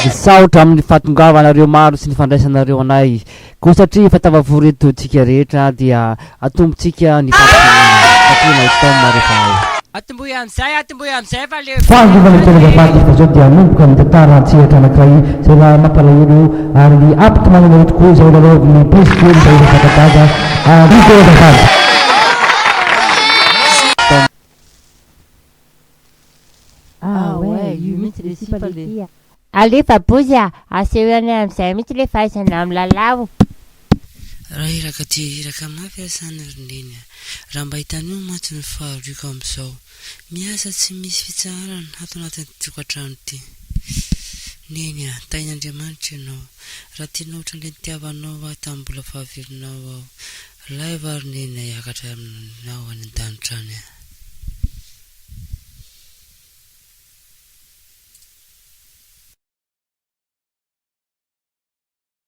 Misaotra amin'ny fahatongavanareo maro sy ny fandraisanareo anay. Koa satria efa tafavory eto tsika rehetra dia atombontsika ny fampisehoana satria na i Tom ary efa ao. Atombohy amin'izay, atombohy amin'izay fa le Fahalovana kely azafady fa zao dia hanomboka ny tantara an-tsehatra anankiray izay raha mampalahelo ary hampitomany anareo tokoa izay lalaovin'ny bozy kely izay efa fanta-daza ary io azafady. Ah ouais, io mihitsy le sipa le. Alefa bozy a! Asehoy anay amin'izay mihitsy le fahaizana milalao. Raha iraka dia iraka mafy aza izany ry Neny a! Raha mba hitanao mantsy ny fahoriako amin'izao. Miasa tsy misy fitsaharana ato anatin'ity tokantrano ity. Neny a! Tahin'Andriamanitra ianao. Raha tianao ohatran'ilay nitiavanao ahy tamin'ny mbola fahavelonao aho. Laiva ary Neny a hiakatra aminao any an-danitra any a!